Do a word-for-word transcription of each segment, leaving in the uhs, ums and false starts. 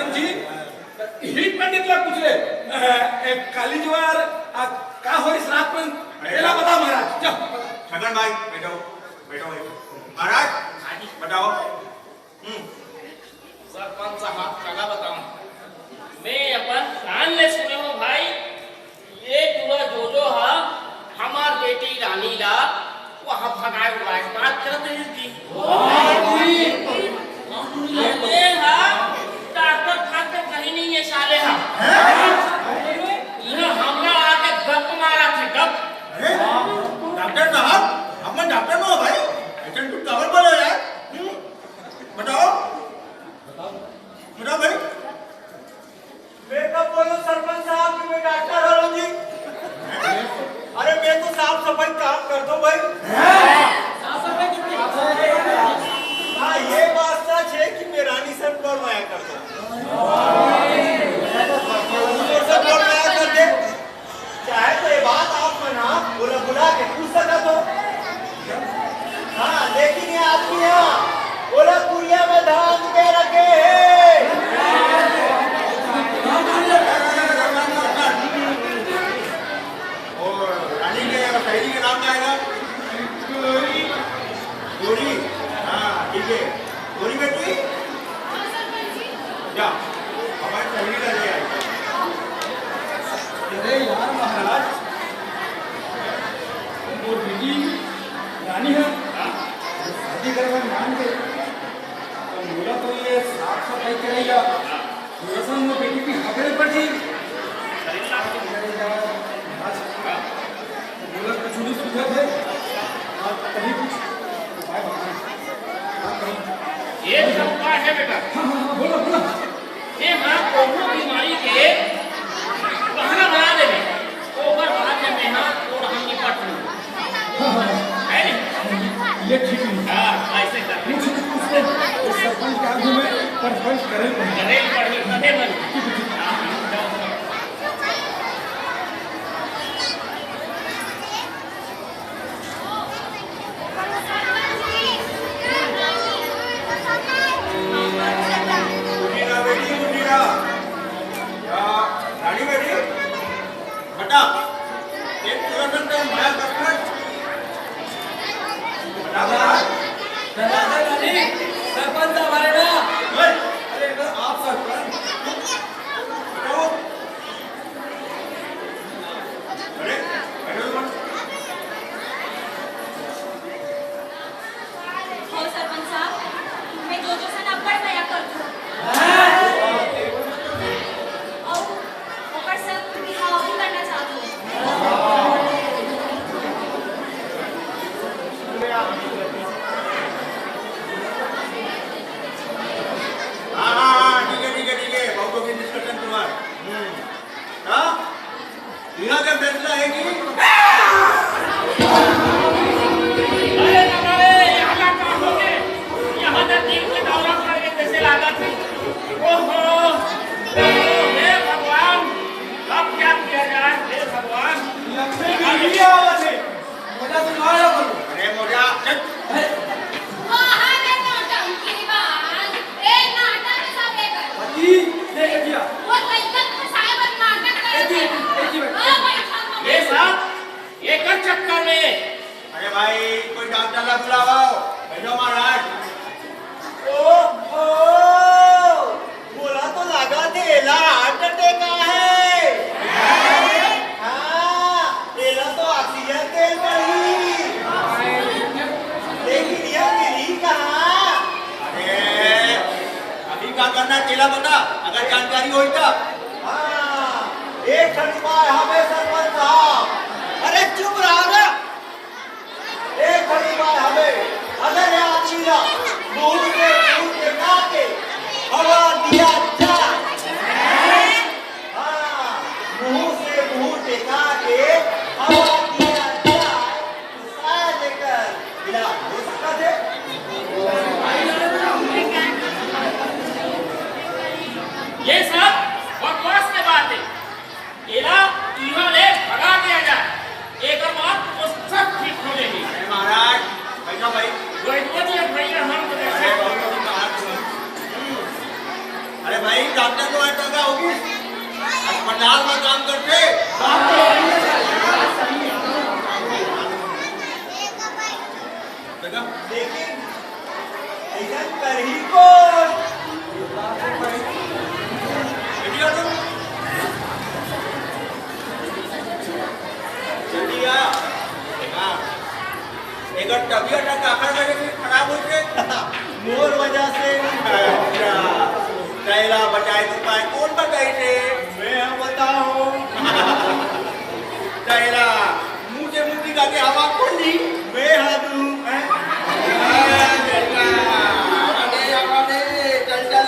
जी, heat पंडित ला पूछ ले। ए, ए, काली जुआर, आ, का होइस रात में? एला बता महाराज, जा। छगन भाई, बैठो, बैठो भाई। महाराज, हाँ जी। बताओ। हम्म। सरपंच साहब, काला बताऊं, मैं अपन कान ले सुने हूँ भाई, ये टूरा जोजो हा हमार बेटी रानी ला वहाँ भगाए उड़ाए के बात करत रहिस जी। अरे हा, डॉक्टर खातिर कहीं नहीं है साले हा। यहाँ हमला आके गप मारा थे, गप। अरे, डॉक्टर साहब, अपन डॉक्टर नो भाई, ऐसे झूठ काबर बोलो यार? हम्म? बताओ, बताओ भाई। मैं कब बोलो सरपंच साहब कि मैं डॉक्टर हूँ जी? अरे मैं तो साफ सफाई काम करता हूँ भाई। हाँ, ये बात सच है कि मैं रानी सर पर माया करता हूँ। और सब पर माया करते। चाहे तो ये बात आप मन हा ओला बुला के पूछ सकत हो। हाँ, लेकिन ये आदमी हा ओला कुरिया में धांध के रखे हे। और रानी के सहेली के नाम क्या है? गोरी। हाँ, ठीक है। गोरी बेटी, जा, हमारे सहेली ला ले आए। अरे यार महाराज, वो बेटी रानी है, शादी करवा मान के, तो मोला तो ये साफ सफाई करैया, थोड़ा सा वो बेटी की हगरे पड़ गई। अरे यार महाराज, मोला कुछ नहीं सूझत हे, आप कहीं कुछ उपाय बताएं। आप कहीं ये सब उपाय है बेटा। हाँ, हाँ, हाँ, बोलो, बोलो। ये हाँ, कोनो बीमारी के बहाना बना देबे, ओकर बाद में मैं हाँ तोर हम निपट लूँ। हाँ, हाँ, हाँ। है नहीं? ये ठीक नहीं। हाँ, ऐसे कर। कुछ नहीं, कुछ नहीं। इस सरपंच के आगू में परपंच करे पड़े। करे पड़े, तबे बन। उठीरा बेटी, उठीरा। या रानी बेटी, बता, एक तुरंत अंदर माया करना। बता, बता। दरवाजा नहीं, सरपंच साहब आ रहे ना। ओए, अरे, अगर आप सरपंच, बताओ। अरे, अरे, हो सरपंच साहब, मैं जोजो सन अब्बड़ मया करथों। अउ ओकर संग बिहाव भी करना चाहथों। हाँ, हाँ, हाँ, ठीक है, ठीक है, ठीक है, बहुत हो गई discussion तुम्हार। हम्म। हाँ? इहाँ के फैसला है कि अरे बाबा रे, यहाँ का काम हो गए। यहाँ तक दिल के दौरा पड़ गए जैसे लागत है। ओहो, हे भगवान, अब क्या किया जाए, हे भगवान। लक्ष्मी की वीडियो आवत है। मोजा सुनवाया बोलो। अरे मोजा, चल। वाह रे नौटंकी बाज, ए नाटक सब एकर। पति, देख दिया। वो लइका फंसाए बर नाटक करत हे। ए जी, ए जी, ए जी, बैठ। ओ, बैठल मत। ये साहब, एकर चक्कर में। अरे भाई, कोई डॉक्टर ला बुलाओ। बैठो महाराज। ओहो! मोला तो लागत हे एला heart attack आए हे। हाँ, एला तो oxygen तेल पड़ही। लेकिन ये मिलही कहाँ? अरे, अभी का करना हे तेला बता, अगर जानकारी होई तब। हाँ, एक ठन उपाय हवे सरपंच साहब। अरे चुप रहा ना। एक ठन उपाय हवे, अगर ये आदमी ला मुंह से भूत निकाल के हवा दिया जाए, हाँ, मुंह से भूत निकाल के हवा दिया जाए, तो शायद एकर इलाज हो सकत हे। ये सब बकवास के बात हे। एला इहाँ ले भगा दिया जाए, एकर बाद वो सब ठीक हो जाही। अरे महाराज, बैठो भाई। वैद्य जी, भैया, हम तो कैसे अरे बहुत बड़ी बात है। अरे भाई, डॉक्टर पंडाल में काम करते। देखा? लेकिन इधर कर ही कौन? इधर तो चलिया। हाँ। एकर तबियत ह काखर वजह से खराब होइस रे? मोर वजह से। अच्छा। तैला बचाए के उपाय कौन बताइस रे? मैं ह बताहूँ। तैला मुँह से मुँह की जाके हवा कौन दी? मैं ह दूँ। हैं? अरे बेटा, अरे, अरे, चल, चल।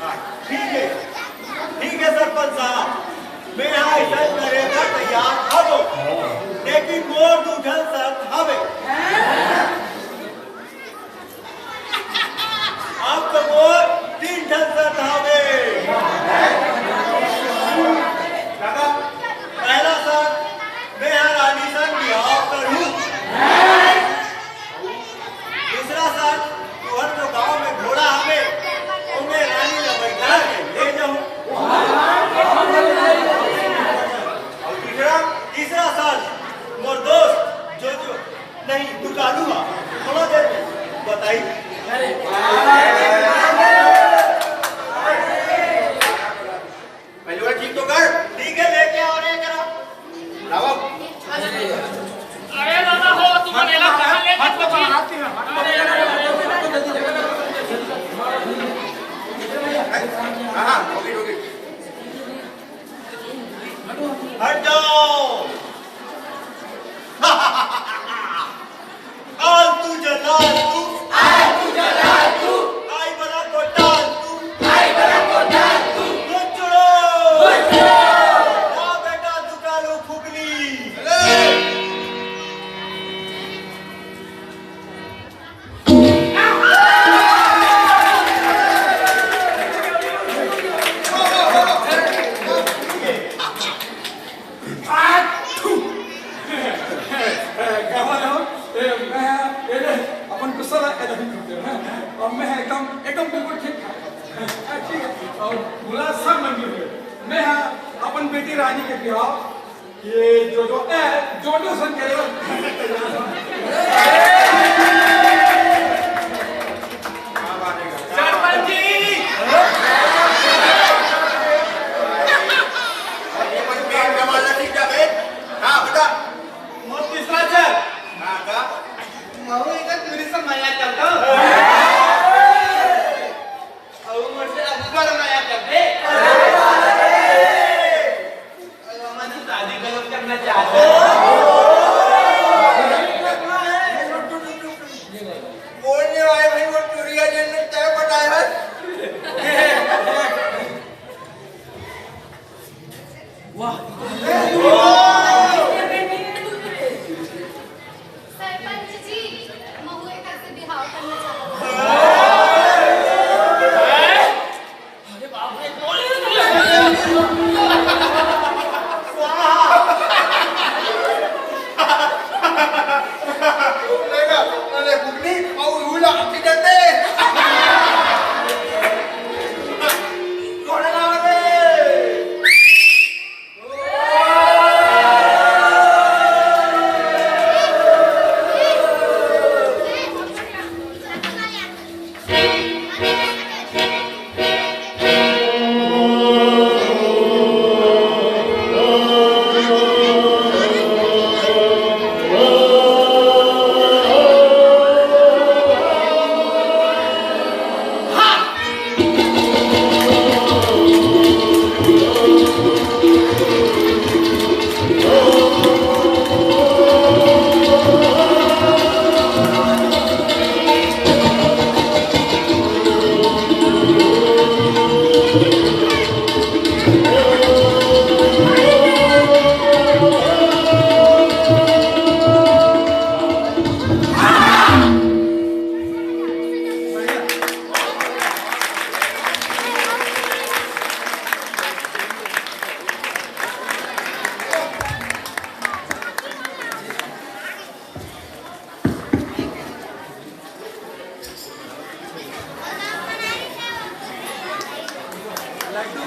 हाँ, ठीक है, ठीक है सरपंच साहब, मैं हाँ ऐसा करे बर तैयार हवो, लेकिन मोर दू ठन शर्त हवे। अब तो मोर तीन ठन शर्त हवे। काका, पहला शर्त, मैं ह रानी संग बिहाव करहूँ। दूसरा शर्त, तुहर जो गांव में घोड़ा हवे, ओमे रानी ला बैठा के ले जाहूँ। अउ तीसरा, तीसरा शर्त, मोर दोस्त जो, जो नहीं, दुकालू हा, थोड़ा देर में बताई। पहले वो ठीक तो कर। ठीक है, लेके आओ रे करा। लाओ। अरे दादा हो, तुमन एला कहाँ ले जात हो जी? हाँ, हाँ, हो गई, हो गई। हट जाओ। आलतू जलालतू, आलतू जलालतू, आई बला को टालतू, आई बला को टालतू, बुचड़ो, बुचड़ो। ना बेटा दुकालू फुकनी। आठू। का बोले हो? ए, मैं, ए, अपन गुस्सा ला, ए, नहीं करते हो, हाँ? और मैं एकदम, एकदम बिल्कुल ठीक ठाक हूँ। हाँ, ठीक है। और बोला सब मंजूर है। मैं, हाँ, अपन बेटी रानी के बिहाव, ये जो, जो, ए, जो, जो सन करेगा। सरपंच जी! ये कोई पेट का मामला ठीक था बे? हाँ, बता। मोर तीसरा चल। हाँ, का? महू इधर टूरिस्ट में मजा चलता हूँ। और मोर से अब्बड़ मजा चलते। और हमन से शादी करो करना चाहते हैं।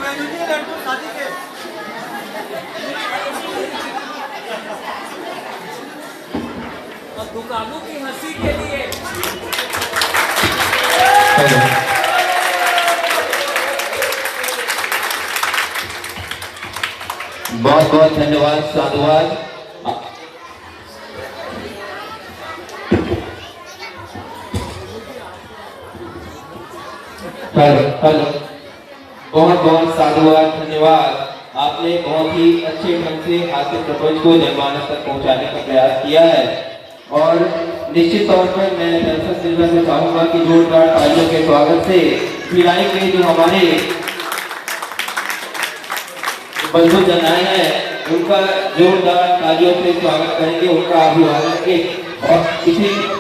लड्डू शादी के। और दुकानों की हंसी के लिए। बहुत बहुत धन्यवाद, साधुवाद। Hello, hello. बहुत बहुत साधुवाद, धन्यवाद। आपने बहुत ही अच्छे ढंग से हास्य प्रपंच को जनमानस तक पहुंचाने का प्रयास किया है और निश्चित तौर पर मैं दर्शक श्रोता से चाहूंगा कि जोरदार तालियों के स्वागत से भिलाई के जो हमारे बंधु जन आए हैं उनका जोरदार तालियों से स्वागत करेंगे, उनका अभिवादन करेंगे और इसी